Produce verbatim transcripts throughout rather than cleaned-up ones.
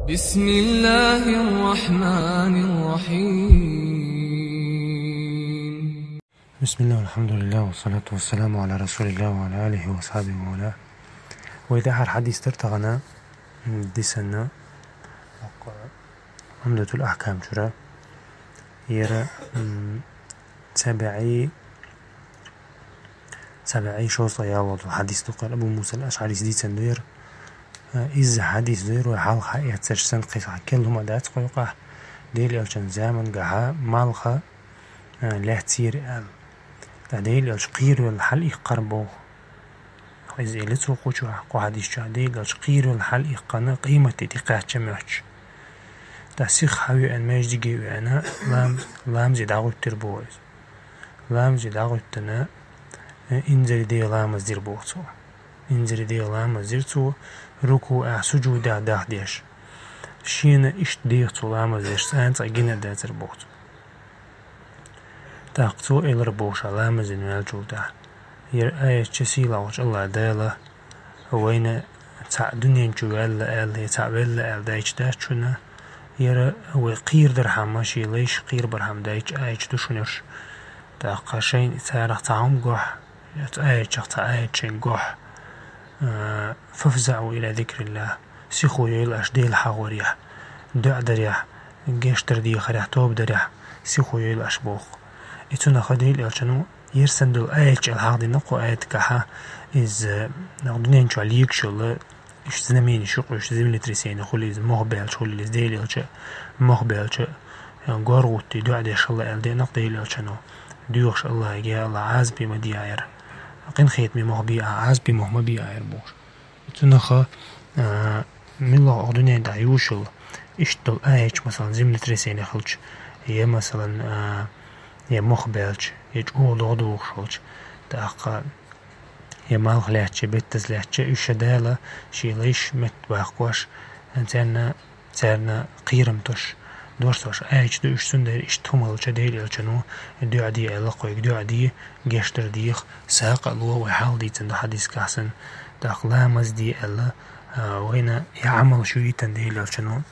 بسم الله الرحمن الرحيم. بسم الله والحمد لله والصلاة والسلام على رسول الله وعلى آله وأصحابه ومن والاه. Вай дахьар хьадис дар тахана, м, дисана, Умдатул Ахкам чура. Яра, м, цхьа бӀаьи, цхьа бӀаьи шовзткъе ялх хьадис ду кхар Абу Муса ал-АшӀарис дийцан ду яра. Э, изза хьадис ду яра, вай хьалха эцарш санна кхин цхьа керла хӀума дац кхойкъахь, Дела Элчан замангахьа малх, э, лаьцира аьлла. ТӀаккха Дела Элча кхеравелла хьалъиккхар боху. Иза элира цо кху чохь, кху хьадис чохь, Дела Элча кхеравелла хьалъиккхина, къематде тӀекхаьчча моьттуш. ТӀаккха сиха хьавеана, маьждиге а веана, лам-, ламазе дӀагӀуьттура боху иза. Ламазе дӀагӀуьттина, э, инзаре деха ламаз дира боху цо. Инзаре деха ламаз дира цо, рукуӀехь, сужудехь дахдеш. Шена иштта деха цо ламаз деш, цкъа а гина а дацара боху цо. ТӀаккха цо элира боху ша ламаз дина ваьллачул тӀаьхьа: «Яра аят чу сийлахь волчу АллахӀ Дала вайна цхьаъ дуьнен чу ваьлла аьлла, я цхьаъ велла аьлла дайча дац шуна, яра вай кхийрдархьама, шен лайш кхийрбархьама дайча аят ду шуна уьш». ТӀаккха шайна царах цхьа хӀума гохь, оцу аятех цхьа аят шайна гохь, а, «فافزعوا إلى ذكر الله», сихо йойла аша Дела хьахорехь, доӀа дарехь, гечдар дехарехь, тоба дарехь, сихо йойла аша боху. И цунах Дела Элчано, яра санна долу аят чӀел хьахдина кху аятагахьа, иза, нах дуьнен чохь легаш йолу, уьш знаменеш ю-кх уьш, землетрясение хуьлийла иза, мох баьлча хуьлийла иза, Дела Элча мох баьлча, э, гор гӀуттий, доӀа деш хилла аьлла деана-кх Дела Элчано. Доьхуш АллахӀе, я АллахӀ, Ӏазапе ма де ахь яра. Къинхетаме мох бе ахь, Ӏазапе мох ма бе ахь яра бохуш. Цунаха, а, муьлхха а дуьнен тӀехь юуш йолу иштта долу аят чу, масалан, землетрясение хилча, я, масалан, а, я мох баьлча, я чӀогӀа догӀа догӀуш волча, тӀаккха я малх лаьттача, я беттаза лаьттача, уьш ша Дала шен лайш метта баккхош, царна, царна кхерам тосуш, дош тосуш аят ду уьш, цундела иштта хӀума хилча Дела Элчано доӀа де аьлла кхойга, доӀа де, гечдар деха, сагӀа а ло, вай хьалха дийцина ду хьадисехь санна, тӀаккха ламаз де аьлла, а, вайна и Ӏамалш ю йитина Дела Элчано.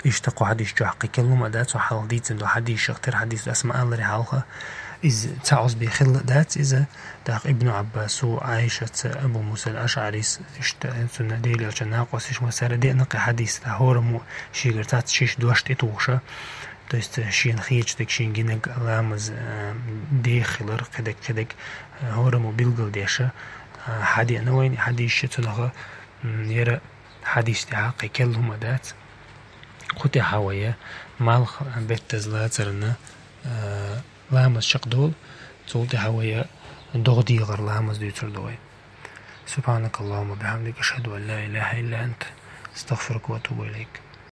Иштта кху хьадис чохь кхин керла хӀума а дац, вай хьалха дийцина ду хьадисех, тера хьадис ду, ас ма-аллара хьалха. Иза цхьа Ӏузби хилла а дац иза, тӀаккха Ибн Ӏаббасо, Ӏайшаца, Абу Муса ал-АшӀарис, иштта цунна Дела Элчан накъосташ ма-, цара деана кхин хьадис, тӀаккха хӀораммо шегара цхьацца шиш дош тӀетухуша, то есть шена хеташ дерг, шена гинарг ламаз, а, деха хилар, кхидерг, кхидерг, а, хӀораммо билгалдеша, а, хьадеана вайна и хьадисаш, цунаха, м, яра хьадис тӀехь кхин керла хӀума дац. Кху тӀехь вай малх, беттаза лацарна, а, ламаз чекхдолу, цул тӀехь вай догӀа дехар ламаз дуьйцур ду вай. سبحانك اللهم وبحمدك، أشهد أن لا إله إلا أنت، أستغفرك وأتوب إليك.